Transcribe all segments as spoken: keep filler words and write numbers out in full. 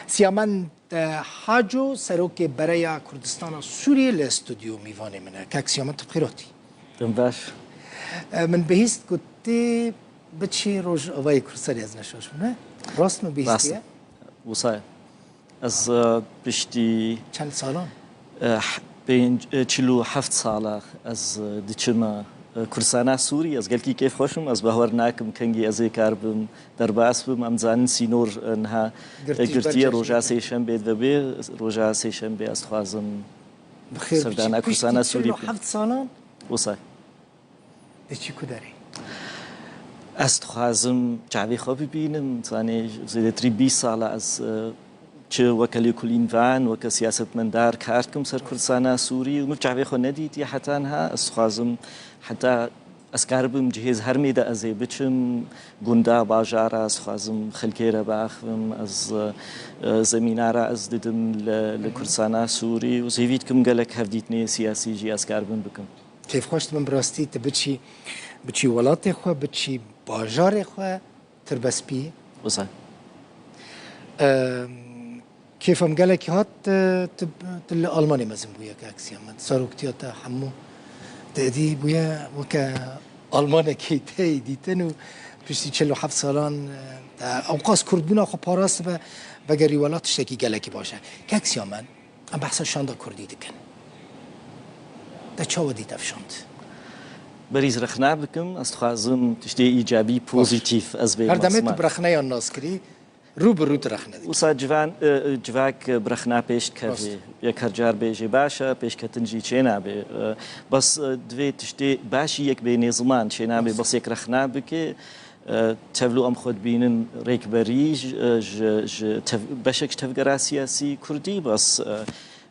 Siyamend, e, Haco, serokê Bereya Kurdistana Sûriyê li stûdyo mîvanê min e. Kak Siyamend, tu bi xêr hatî. Dem baş. E, min bihîst ku tê biçî Rojavayê Kurdistanê, ez ne şaş bûme. Rast min bihîstiye? Rast. Wisa ye. Ez, e, piştî, çend salan? E, h-, pênc, e, çil û heft sala ez, e, diçime, e, Kurdistana Sûrî. Ez gelkî kêfxweş im. Ez bawer nakim kengî ez ê kar bim derbas bim. Em dizanin sînor, e, niha, e, girtî ji ber girtiye. Roja sêşembê divebê. Roja sêşembê ez dixwazim serdana Kurdistana Sûrî bikim. Bi xêr biçî. Piştî çil û heft salan? Wisa. Diçî ku derê? Ez dixwazim çavê xwe bibînim. Zanê, zêdetirî bîst sala ez, e, çi weke lêkolînvan, weke siyasetmendar kar dikim ser Kurdistana Sûrî û min çavê xwe nedîtiye heta niha. Ez dixwazim heta ez karibim cihêz hermê de ez ê biçim, gunda, bajara, ez dixwazim xelkê re biaxivim, ez, e, e, zemîna re ez didim li, li Kurdistana Sûrî û ez hêvî dikim gelek hevdîtinê siyasî jî ez karibim bikim. Kêfxweş dibim bi rastî tu biçî, biçî welatê xwe, biçî bajarê xwe, Tirbespî. Wisa. Em, kêfa min gelekî hat, e, tu, tu li Almanê mezin bûye, kak Siyamend. Zaroktiya te hemû te êdî bûye weke Almanekî te yê dîtin û piştî çil û heft salan, e, te ewqas kurdbûna xwe parastbe, vegerî welat tiştekî gelekî baş e. Kak Siyamend, Em behsa şanda kurdî dikin. Te çawa dît ev şand? Berî ez rexna bikim, ez dixwazim tiştê îcabî, pozîtîf ez bê. Her demê tu bi rexneyan nas kirî, rû bi rû tu rexne dikî. Wisa civan, e, e, civak, e, bi rexna pêş dikeve. Rast. Yek her car bêjê baş e, pêşketin jî çênabe. E, bes, e, divê tiştê başî yek bênê ziman, çênabe bes yek rexna bike. E, tevlû em xwe dibînin rêkberî ji, e, ji, ji tev-, beşek ji tevgera siyasî kurdî, bes, e,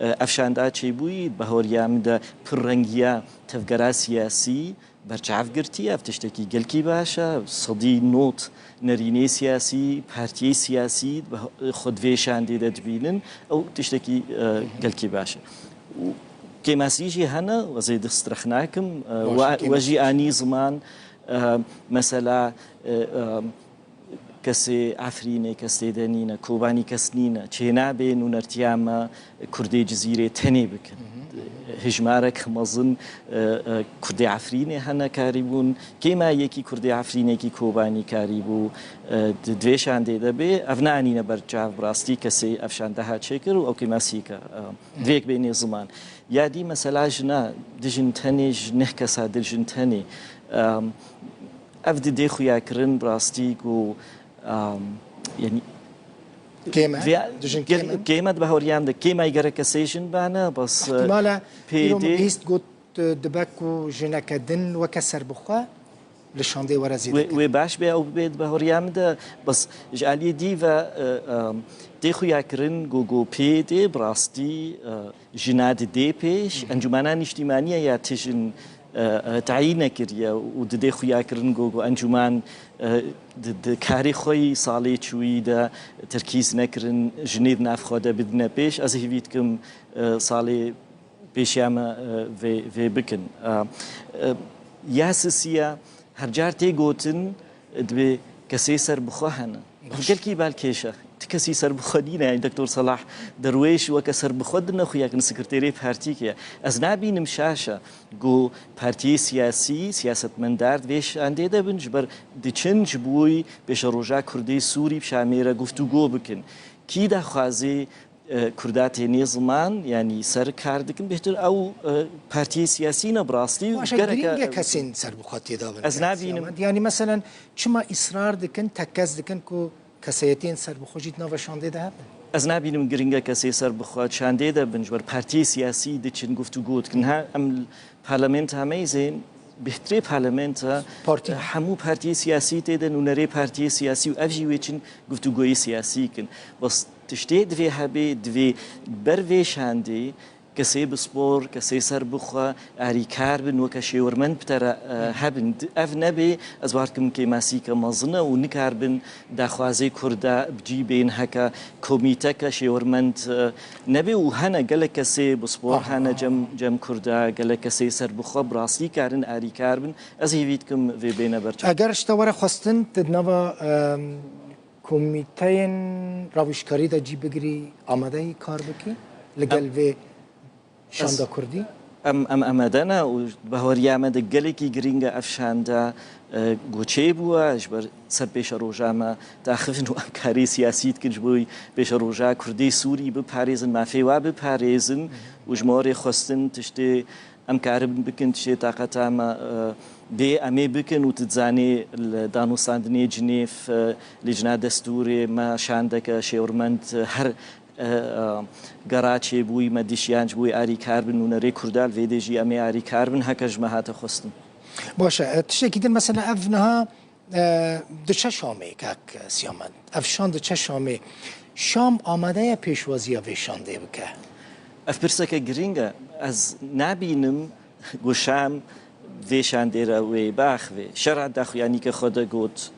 e, ev şanda çêbûyî, bahoriya min de pirrengiya tevgera siyasî berçav girtiye, ev tiştekî gelkî baş e, sedî nod nerînê siyasî, partiyê siyasî, beh-, xwe di vê şandê de dibînin, ew tiştekî, e, gelkî baş e. Û kêmasî jî hene, ez ê dest rexnakim, e, we, we jî anî ziman, E, mesela, e, e, kesê Efrînê kes tê de nîne, Kobanî kes nîne. Çênabê nûnertiya me Kurdê Cizîrê tenê bikin. Hijmarek mezin, e, e, Kurdê Efrînê hene karîbûn. Kêma yekî Kurdê Efrînekî Kobanî karîbû, e, di, di vê şandê de bê. Ev nanîne ber çav bi rastî kesê ev şandeha çêkir û ew kêmasîke, e, divê yek bênê ziman. Ya dî mesela jina dijin tenê, ji neh kesa dijin tenê. Em, Ev di dê xuya kirin bi rastî ku, em, yanî, kêm e, vê-, dijin gel-, kêm e. Kêm e di bahoriyan de, kêm e gereke sê jin bane, bes, e, îhtimal e, pê îro min dê bihîst got, e, dibe ku jineke din weke serbixwe li şandê were zêde. Wê, wê baş be ew bibe di bahoriya min de, bes ji aliyê dî ve, e, em, tê xuya kirin ku, ku pê dê bi rastî, e, Jina didê pêş, encûmena nîştîmanî ye ya tijin, e, e, tayîn nekiriye û didê xuya kirin ku, ku encûman, e, di, di karê xwe yî salê çûyî de terkîz nekirin, jinê di nav xwe de bidine pêş. Ez hêvî dikim, e, salê pêşiya me, e, vê, vê bikin. E, e, ya sisiya her car tê gotin, Divê kesê serbixwe hene. Baş. Gelkî balkêş e. Ti kesî serbixwe nîne, yanî Doktor Selah Derwêş weke serbixwe dine xuya kirin, sekreterê partîkê ye. Ez nabînim şaş e ku partiyê siyasî, siyasetmendar di vê şandê de bin, ji ber diçin ji bo pêşeroja Kurdê Sûrî bi Şamê re guftûgo bikin. Kî daxwazê e, Kurda tênê ziman, yanî ser kar dikin, bêhtir ew, e, partiyê siyasî ne bi rastî û gereke girîng e kesên serbixwe tê dabin. Ez nabînim. Yanî meselen çima îsrar dikin, tekkez dikin ku kesayetiyên serbixwe jî di nava şandê de hebin? Ez nabînim girîng e kesê serbixwe şandê de bin, ji ber partiyê siyasî diçin guftûgo dikin. Ha, em Parlamenta me yê zên, bêhtirê parlamenta, Partî. Hemû partiyê siyasî tê de, nûnerê partiyê siyasî û ev jî wê çin guftûgoyê siyasî kin. Bes tiştê divê hebê, divê ber vê şandê kesê bispor, kesê serbixwe, arîkar bin, weke şêwirmend bi te re, e, hebin. Di-, ev nebê, ez bawer dikim kêmasîke mezin e û nikarbin daxwazê Kurda bi cî bên heke komîteke şêwirmend, e, nebê û hene gelek kesê bispor hene cem, cem Kurda, gelek kesê serbixwe bi rastî karin arîkar bin. Ez hêvî dikim vê bêne berçav. Eger ji te were xwestin, tu di nava, em, komîteyên ravîşkarî de cî bigirî, amade yî kar bikî li gel vê şanda kurdî? Em, em amade ne û bahweriya me de gelekî girîng e ev şanda, e, ku çêbûye, ji ber ser pêşeroja me daxivin û em karê siyasî dikin ji bo pêşeroja Kurdê Sûrî biparêzin, mafê wa biparêzin û ji me re xwestin tiştê em karin bikin, tiştê taqeta me, e, bê em ê bikin û tu dizanî li danûstandinê Cinêv, e, Lîjna Destûrê me şandeke şêwirmend, e, her, e, e, gera çêbûyî me dişiyan ji bo wê arîkar bin, nûnerê Kurda li vê dê jî em ê arîkar bin, heke ji me hate xwestin. Baş e, e, tiştekî din mesela ev niha, e, diçe Şamê, kak Siyamend. Ev şan diçe Şamê. Şam amade ye pêşwaziya vê şandê bike? Ev pirseke girîng e. Ez nabînim ku Şam vê şandê re wê biaxivê. Şer'a daxuyanî ke xwe de got,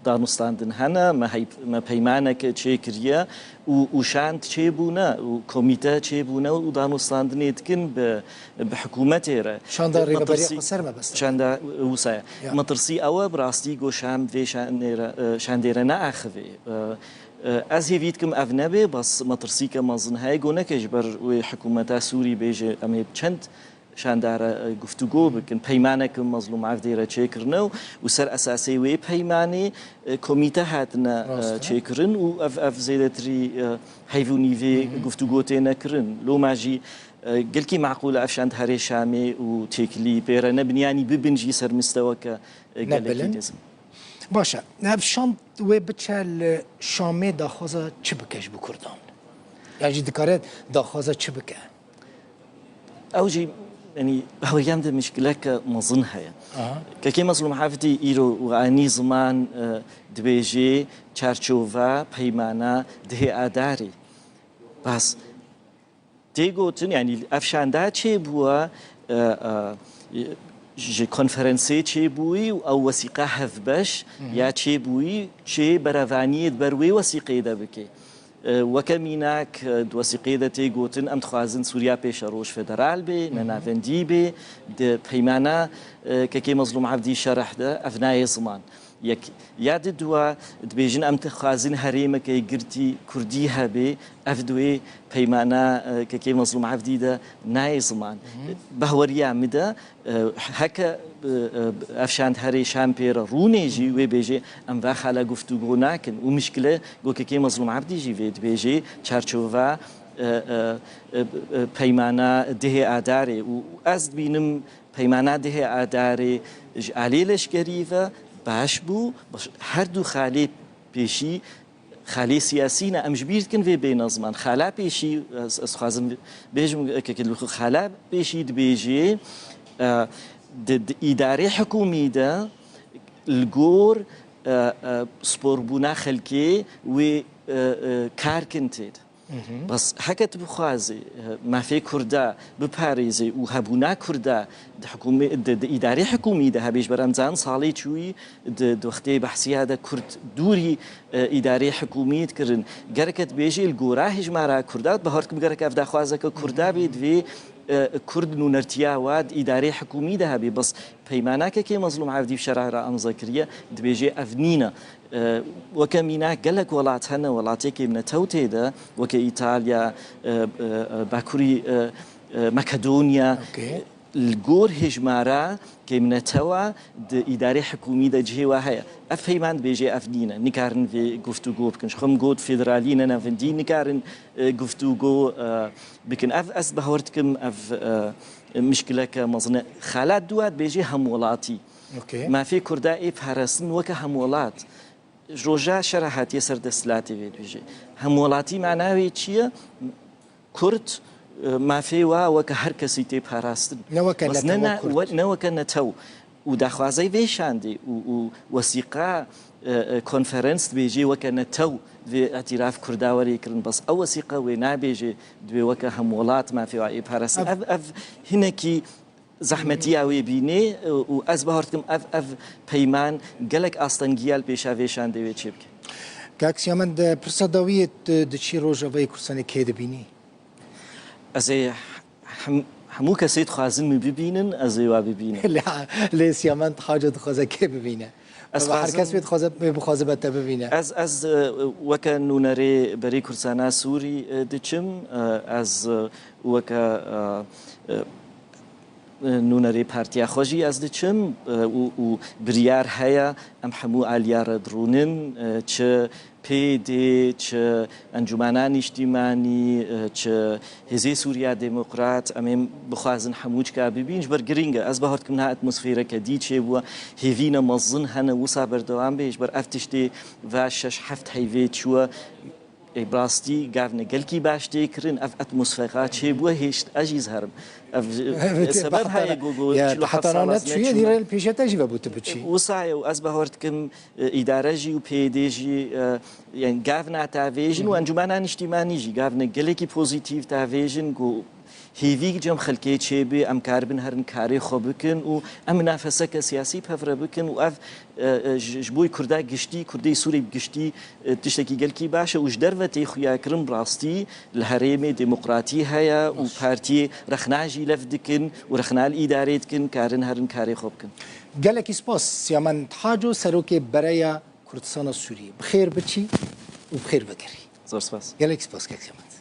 danûstandin hene, me heyv-, me peymaneke çêkiriye û, û şand çêbûne û komîte çêbûne û danûstandinê dikin bi, bi hikûmetê re. Şanda Rêveberiya Xweser mebeste. Şanda wisa ye. Ya. Metirsî ew e, bi rastî ku Şam vê şandê re, e, şandê re neaxivê. E, e, ez hêvî dikim ev nebe, bes metirsîke mezin heye, ku neke ji ber wê hikûmeta Sûrî bêje em ê bi çend şandara, e, guftûgo bikin. Peymanek Mezlûm Evdî re çêkirine û, û ser esasê wê peymanê, e, komîte hatine, e, Rast e. çêkirin û ev, ev zêdetirî, e, heyv û nîvê Hı hı. guftûgo têne kirin. Loma jî, e, gelkî meqûl e ev şand herê Şamê û têkilî pê re nebin, yanî bibin jî ser misteweke, e, Ne gelekî bilind. dizim. Baş e. Ev şand wê biçe li Şamê daxwaza çi bike ji bo Kurdan? Ya jî dikare daxwaza çi bike? Ew jî, yanî, hawiyem de mişkileke mezin heye. Aha. Kekê Mezlûm Evdî îro û anî ziman, e, dibêjê çarçova peymana dihê Adarê. Bas tê gotin, yanî, ev şanda çêbûye, e, e, ji konferensê çêbûyî û ew wesîqa hevbeş Hı hı. ya çêbûyî çê berevaniyê di ber wê wesîqê de bike. E, weke mînak, e, di wesîqê de tê gotin, em dixwazin Sûriya pêşeroj federal bê, Hı hı. ne navendî bê. Di peymana, e, kekê Mezlûm Evdî şerh de ev nayê ziman. Yek, ya di dua dibêjin, em dixwazin herêmeke girtî kurdî hebe, ev di wê peymana, e, kekê Mezlûm Evdî de nayê ziman. Hı hı. Bahweriya min de, e, heke, e, e, ev şand herê Şam pê re rûnê jî wê bêjê, em va xala guftûgo nakin. Û mişkile ku kekê Mezlûm Evdî jî vê dibêjê, çarçova, e, e, e, e, peymana dihê Adarê. Û ez dibînim, Peymana dihê Adarê ji aliyê leşkerî ve baş bû. Baş, her du xalê pêşî xalê siyasî ne. Em ji bîr dikin vê bêne ziman. Xala pêşî, ez, ez xwazim bêjim, eke, eke li xwe xala pêşî dibêjê, e, di, di îdarê hikûmî de li gor, e, e, sporbûna xelkê wê, e, e, kar kin tê de. Hı hı. Bes heke tu bixwazî, e, mafê Kurda biparêzî û hebûna Kurda di hikûmê-, di, di îdarê hikûmî de hebê, ji ber em zanin salê çûyî di, di wextê behsiya de Kurd dûrî, e, îdarê hikûmî dikirin. Gereke dibêjî li gora hejmara Kurda, bi her tim gerek ev daxwazeke Kurda bê, divê, e, Kurd nûnertiya wa di îdarê hikûmî de hebê. Bes Peymanakekê Mezlûm Evdî bi şerh re amze kiriye, dibêje ev nîne. E, weke mînak gelek welat hene, welatê kêmnetew tê de, weke Îtalya, e, e, e, Bakurî, e, e, Makedonya, Okey. li gor hêjmara kêmnetewa di îdarê hikûmî de cihê wa heye. Ev peyman dibêje ev nîne. Nikarin vê guftûgo bikin. Ji xwe min got federalî ne navendî, nikarin, e, guftûgo, e, bikin. Ev, ez bawer dikim, ev, e, mişkileke mezin e. Xala dua dibêje hemwelatî. Okey. Mafê Kurda ê parastin weke hemwelat. Ji roja şer re hatiye ser desthilatê vê dibêje. Hemwelatî mana wê çi ye? Kurd, e, mafê wa weke her kesî tê parastin. Ne weke Bes netewa ne, ne, Kurd. we-, ne weke netew. Û daxwazey vê şandê û, û wesîqa, e, e, konferans dibêjê weke netew divê îtîraf Kurda were kirin. Bes ew wesîqa wê nabêjê divê weke hemwelat mafê wa ê parastin. Ev Ev, ev hinekî zehmetiya wê bînê, e, û ez bawer dikim ev, ev peyman gelek astengiya li pêşa vê şandê wê çêbike. Kak Siyamend, pirsa dawiyê tu diçî Rojavayê Kurdistanê kê dibînî? Ez ê hem-, hemû kesê dixwazin min bibînin, ez ê wa bibînim. Lê, lê Siyamend Haco dixwaze kê bibîne? Ez Her kes xwazim wê dixwaze, wê bixwaze be te bibîne. Ez, ez, e, weke nûnerê berê Kurdistana Sûrî, e, diçim. E, ez, e, weke, e, e, nûnerê partiya xwe jî ez diçim, e, û, û biryar heye em hemû aliya re dirûnin, e, çi P Y D, çi Encûmena Nîştîmanî, e, çi Hêzê Sûriya Demokrat, em ê bixwazin hemû çika bibîn, ji ber girîng e. Ez bawer dikim niha atmosfereke dî çêbûye, hêvîne mezin hene wisa berdewam bê, ji ber ev tiştê ve şeş heft heyvê çûye, ê, bi rastî gavne gelkî baş tê kirin, ev atmosfera çêbûye, hêşt ez jî ziherim. Ev, Evet, sebeb heta heye ra-, go, go ya, çîl û heft heta sala rana ez çûye, neçûme. Dîre li pêşe te jî ve bû tu biçî. Wisa ye û ez bawer dikim, e, îdare jî û P Y D jî, e, yani gavna tavêjin û Encûmena Nîştîmanî jî gavne gelekî pozîtîf tavêjin ku hêvî cem xelkê çêbê, em karibin herin karê xwe bikin û em minafeseke siyasî pevre bikin û ev, e, e, ji, ji bo Kurda giştî, Kurdê Sûrê bi giştî, e, tiştekî gelkî baş e û ji derve tê xuyakirin bi rastî li herêmê demokratî heye û Baş. partiyê rexna jî lev dikin û rexna li îdarê dikin, karin herin karê xwe bikin. Gelekî spas Siyamen Taco, serokê Bereya Kurdistana Sûriyê. Bi xêr biçî û bi xêr vegerî. Zor spas. Gelekî spas kek Siyamen.